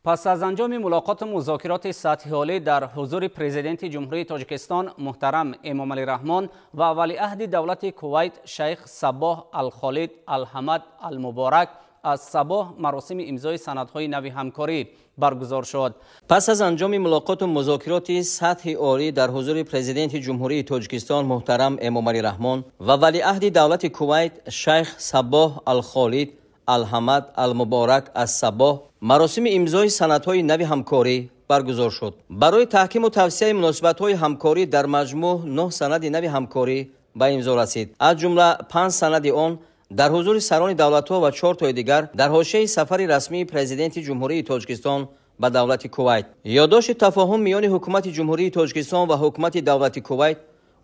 Пас аз анҷоми мулоқоту музокироти сатҳи олӣ дар ҳузури Президенти Ҷумҳурии Тоҷикистон муҳтарам Эмомалӣ Раҳмон ва валиаҳди давлати Кувайт шайх Сабоҳ Алхолид Алҳамад Алмуборак ас-Сабоҳ маросими имзои санадҳои нави ҳамкорӣ баргузор шуд. Пас аз анҷоми мулоқоту музокироти сатҳи олӣ дар ҳузури Президенти Ҷумҳурии Тоҷикистон муҳтарам Эмомалӣ Раҳмон ва валиаҳди давлати Кувайт шайх Сабоҳ Алхолид Алҳамад Алмуборак ас-Сабоҳ маросими имзои санадҳои нави ҳамкорӣ баргузор шуд. Барои таҳкиму тавсияи муносибатҳои ҳамкорӣ дар маҷмӯъ 9 санади нави ҳамкорӣ ба имзо расид. Аз ҷумла 5 санади он дар ҳузури сарони давлатҳо ва 4 тои дигар дар ҳошияи сафари расмии Президенти Ҷумҳурии Тоҷикистон ба давлати Кувайт. Ёддошти тафоҳум миёни Ҳукумати Ҷумҳурии Тоҷикистон ва Ҳукумати давлати Кувайт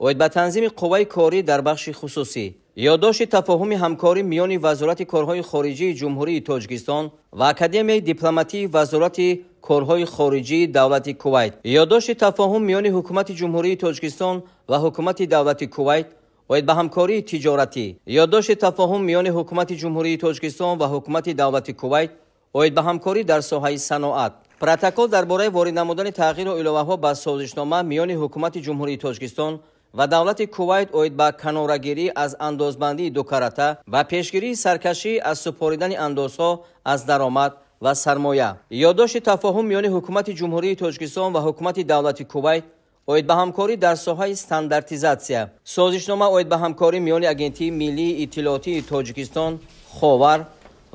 оид ба танзими қувваи корӣ дар бахши хусусӣ. Ёддошти тафоҳуми ҳамкорӣ миёни Вазорати корҳои хориҷии Ҷумҳурии Тоҷикистон ва Академияи дипломатии Вазорати корҳои хориҷии давлати Кувайт. Ёддошти тафоҳум миёни Ҳукумати Ҷумҳурии Тоҷикистон ва Ҳукумати давлати Кувайт оид ба ҳамкории тиҷоратӣ. Ёддошти тафоҳум миёни Ҳукумати Ҷумҳурии Тоҷикистон ва Ҳукумати давлати Кувайт оид ба ҳамкорӣ дар соҳаи саноат. Протокол дар бораи ворид намудани тағйиру иловаҳо ба созишнома миёни Ҳукумати Ҷумҳурии Тоҷикистон ва давлати Кувайт оид ба канорагирӣ аз андозбандии дукарата ва пешгирии саркашӣ аз супоридани андозҳо аз даромад ва сармоя. Ёддошти тафоҳум миёни Ҳукумати Ҷумҳурии Тоҷикистон ва Ҳукумати давлати Кувайт оид ба ҳамкорӣ дар соҳаи стандартизатсия. Созишнома оид ба ҳамкорӣ миёни Агентии миллии иттилоотии Тоҷикистон Ховар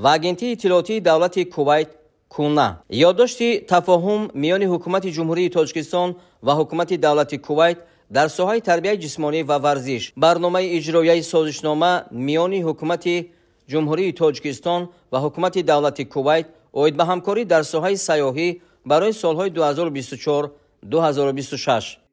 ва Агентии иттилоотии давлати Кувайт Куна. Ёддошти тафоҳум миёни Ҳукумати Ҷумҳурии Тоҷикистон ва Ҳукумати давлати Кувайт дар соҳаи тарбияи ҷисмонӣ ва варзиш. Барномаи иҷроияи созишнома миёни Ҳукумати Ҷумҳурии Тоҷикистон ва Ҳукумати давлати Кувайт оид ба ҳамкорӣ дар соҳаи сайёҳӣ барои солҳои 2024-2026.